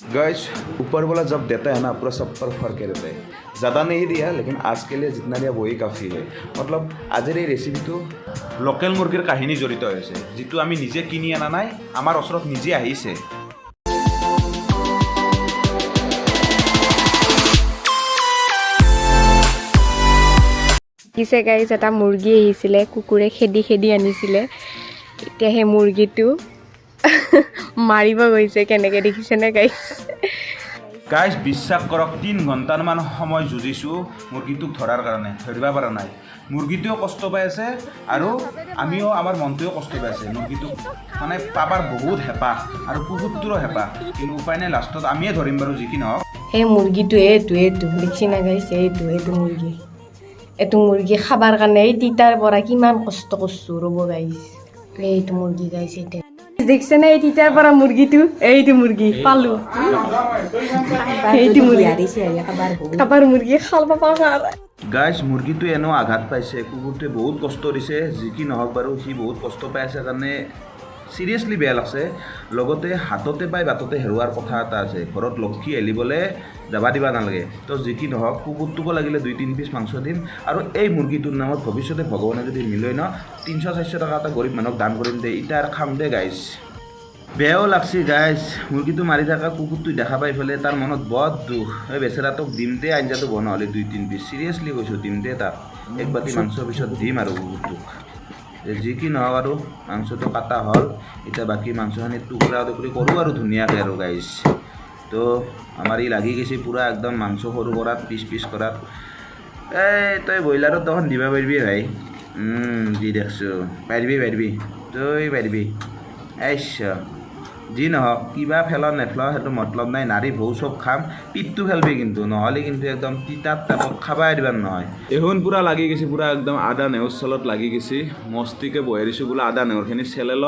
Guys, ऊपर वाला जब देता है ना, पूरा सब पर फर्क रहता है। ज़्यादा नहीं दिया, लेकिन आज के लिए जितना दिया वही काफ़ी है। मतलब আজিৰ এই ৰেচিপিটো লোকেল মুৰ্গীৰ কাহিনী জড়িত হৈছে, যিটো আমি নিজে কিনি অনা নাই, আমাৰ ওচৰত নিজে আহিছে। দেখিছে গাইজ, এটা মুৰ্গী আহিছিলে, কুকুৰে খেদি খেদি আনিছিলে। এতিয়া সেই মুৰ্গীটো মাৰিব গৈছে কেনেকৈ, দেখিছেনে গাইজ? গাইজ, বিশ্বাস কৰক, 3 ঘণ্টামান সময় যুঁজিছোঁ মুৰ্গীটোক ধৰাৰ কাৰণে, ধৰিব পৰা নাই। মুৰ্গীটোৱেও কষ্ট পাই আছে আৰু আমিও, আমাৰ মনটোৱেও কষ্ট পাই আছে। মুৰ্গীটোক মানে পাবাৰ বহুত হেঁপাহ আৰু কুকুৰটোৰো হেঁপাহ, কিন্তু উপায় নাই। লাষ্টত আমিয়ে ধৰিম বাৰু, যি কি নহওক। সেই মুৰ্গীটো এইটো দেখছি না গাইজ? এইটো মুৰ্গী, এইটো মুৰ্গী খাবাৰ কাৰণে এই তিতাৰ পৰা কিমান কষ্ট কৰিছোঁ। ৰ'ব গাইজ, এইটো মুৰ্গী গাইজ, এইটো দেখছে না? এই তিতাৰ পৰা মুৰ্গীটো, এইটো মুৰ্গী পালো। এইটো মুৰ্গী খাবাৰ মুৰ্গী, খাল পাপা। গাইজ, মুৰ্গীটোৱে এনেও আঘাত পাইছে, কুকুৰটোৱে বহুত কষ্ট দিছে। যি কি নহওক বাৰু, সি বহুত কষ্ট পাই আছে কাৰণে চিৰিয়াছলি বেয়া লাগছে। লগতে হাততে পাই বাটতে হেৰুৱাৰ কথা এটা আছে। ঘৰত লক্ষী আহিবলৈ যাবা দিবা নালাগে। তো যি কি নহওক, কুকুৰটোকো লাগিলে দুই তিনি পিচ মাংস দিম আৰু এই মুৰ্গীটোৰ নামত ভৱিষ্যতে ভগৱানে যদি মিলৈ ন, 300-400 টকা এটা গৰীব মানুহক দান কৰিম দে। ইটা আৰু খাম দে গাইজ। বেয়াও লাগছে গাইজ, মুৰ্গীটো মাৰি থকা কুকুৰটো দেখা পাই পেলাই তাৰ মনত বৰ দুখ। এই বেচেৰাটোক দিম দে আঞ্জাটো বনাহ'লে দুই তিনি পিচ। চিৰিয়াছলি কৈছোঁ, দিম দে তাক এক বাতি মাংসৰ পিছত দিম আৰু কুকুৰটোক। যি কি নহওক আৰু, মাংসটো কাটা হ'ল। এতিয়া বাকী মাংসখিনি টুকুৰা টুকুৰি কৰোঁ আৰু ধুনীয়াকৈ আৰু গাইজ। তো আমাৰ ই লাগি গৈছে পূৰা একদম মাংস সৰু কৰাত, পিচ পিচ কৰাত। এই তই ব্ৰইলাৰত দেখোন দিবা পাৰিবি ভাই। যি দেখছোঁ, পাৰিবি পাৰিবি, তই পাৰিবি। আইচা, যি নহওক, কিবা ফেল নেফেল সেইটো মতলব নাই। নাৰী ভৌ চব খাম, পিঠটো ফেলবি কিন্তু, নহ'লে কিন্তু একদম তিতাত তাপত খাবাই দিবা নহয়। এহুন পূৰা লাগি গৈছে, পূৰা একদম আদা নেহৰু চলত লাগি গৈছে। মস্তিকে বহাই দিছোঁ বোলে, আদা নেহৰুখিনি চেলে ল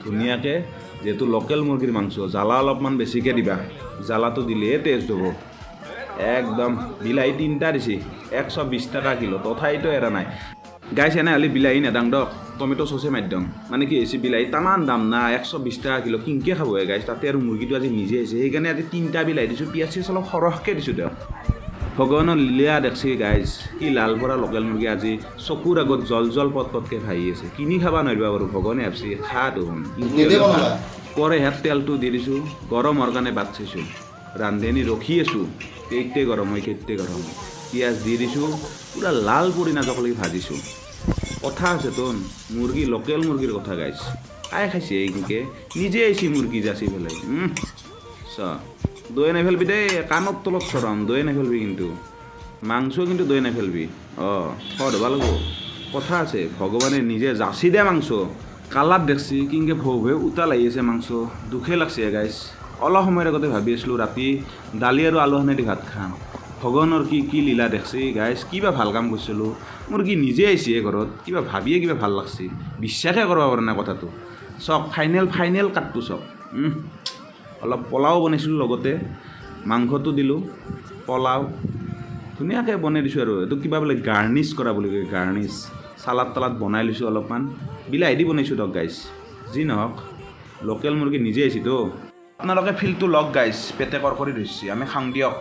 ধুনীয়াকৈ। যিহেতু লোকেল মুৰ্গীৰ মাংস, জ্বালা অলপমান বেছিকৈ দিবা, জ্বালাটো দিলেহে টেষ্ট হ'ব। একদম বিলাহী তিনিটা দিছে, 120 টকা কিলো, তথাপিতো এৰা নাই। গাইছ, এনে হ'লে বিলাহী নেদাং দক, টমেট' চচে মাৰি দিওঁ। মানে কি হৈছে, বিলাহী তামান দাম না, 120 টকা কিলো, কিনকে খাব হে গাইছ? তাতে আৰু মুৰ্গীটো আজি নিজে আহিছে, সেইকাৰণে আজি তিনিটা বিলাহী দিছোঁ, পিঁয়াজ চিয়াজ অলপ সৰহকৈ দিছোঁ দিয়ক। ভগৱানৰ লীলা দেখছি গাইজ, কি লাল পৰা লোকেল মুৰ্গী আজি চকুৰ আগত জল জল পট পটকৈ ভাহি আছে। কিনি খাব নোৱাৰিবা বাৰু, ভগৱানে ভাবছি খা দেখোন। পৰে হাত তেলটো দি দিছোঁ, গৰম হোৱাৰ কাৰণে বাট চাইছোঁ, ৰান্ধনি ৰখি আছোঁ, কেইতে গৰম হয়, কেইতে গৰম হয়। পিঁয়াজ দি দিছোঁ, পূৰা লাল পৰি নাযাবলৈকে ভাজিছোঁ। কথা আছে তোন, মুৰ্গী, লোকেল মুৰ্গীৰ কথা গাইছ। কাই খাইছে এইকে? নিজে আহিছে মুৰ্গী যাচি পেলাই। চ, দৈ নেফেলবি দেই, কাণৰ তলত চৰম। দৈ নেফেলবি কিন্তু, মাংস কিন্তু দৈ নেফেলবি। অঁ, সোৱাদ হ'ব লাগিব। কথা আছে, ভগৱানে নিজে যাচি দে মাংস। কালাৰ দেখছি কিনকে ভৌ ভৌ উতাল আহি আছে মাংস, দুখে লাগছে গাইছ। অলপ সময়ৰ আগতে ভাবি আছিলোঁ ৰাতি দালি আৰু আলু দি ভাত খাম। ভগৱানৰ কি কি লীলা দেখছি গাইছ! কিবা ভাল কাম কৰিছিলোঁ, মোৰ কি নিজে আহিছে ঘৰত, কিবা ভাবিয়ে কিবা ভাল লাগছে, বিশ্বাসে কৰিব পৰা নাই কথাটো। চাওক, ফাইনেল ফাইনেল কাটটো চাওক। অলপ পোলাও বনাইছিলোঁ, লগতে মাংসটো দিলোঁ, পোলাও ধুনীয়াকৈ বনাই দিছোঁ। আৰু এইটো কিবা বোলে গাৰ্নিছ কৰা বুলি কয়, গাৰ্নিছ। চালাড তালাড বনাই লৈছোঁ, অলপমান বিলাহী দি বনাইছোঁ দিয়ক গাইছ। যি নহওক, লোকেল মুৰ্গী নিজে আহিছেতো, আপোনালোকে ফিলটো লওক গাইছ। পেটে কৰকৰি ধৰিছে, আমি খাং দিয়ক।